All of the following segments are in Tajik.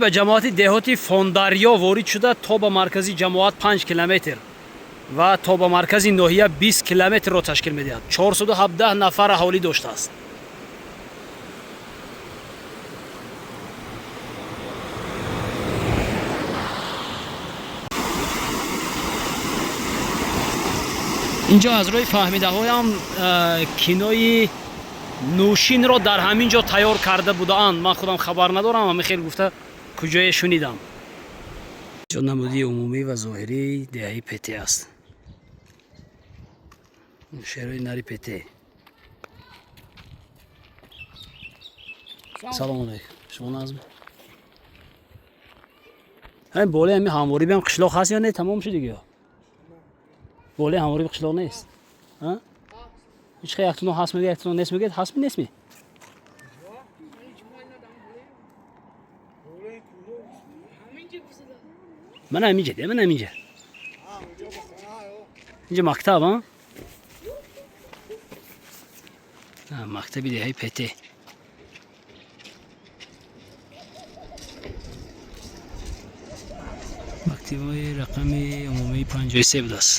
Ба ҷамоати деҳоти Фондарё ворид шуда, то ба маркази ҷамоат 5 километр ва то ба маркази ноҳия 20 километрро ташкил медиҳад. 417 нафар аҳолӣ доштааст. Инҷо аз рӯи фаҳмидаҳоям кинои Нӯшинро дар ҳамин ҷо тайёр карда будаанд. Ман худам хабар надорам, ҳамин хел гуфта куҷое шунидам. Ҷо намудии умумӣ ва зоҳирии деҳаи Пете аст. Шерои нари Пете. Салому алайкум. Шумо назм? Ҳамин болои ҳамин ҳамворӣ биам қишлоқ ҳаст ё не, тамом шуд дига? Болои ҳамворӣ қишлоқ нест? А? Ҳеч хел яктуно ҳаст мегӯяд, яктуно нест мегӯяд, ҳастми нестми? Мана ҳаминҷа, де, мана ҳаминҷа. Инҷа мактаб, а? Мактаби деҳаи Пете. Мактабҳои рақами умумии 53 будааст.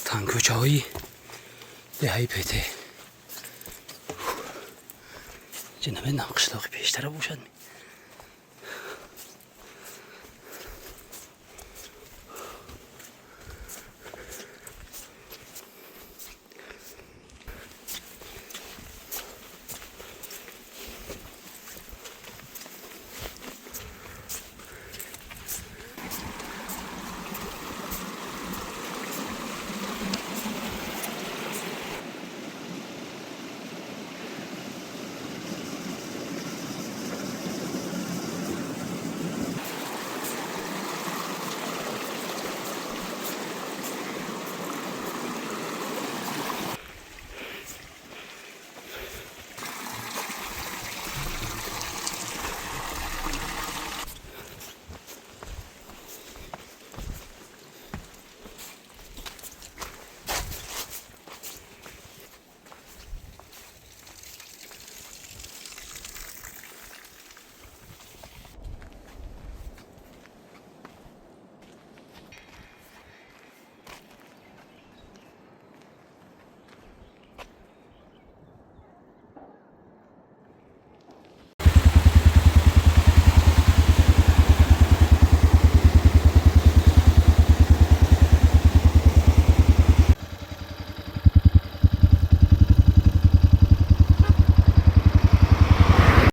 Тангкӯчаҳои деҳаи Пете. Ҷа, намедонам, қишлоқи пештара бошад.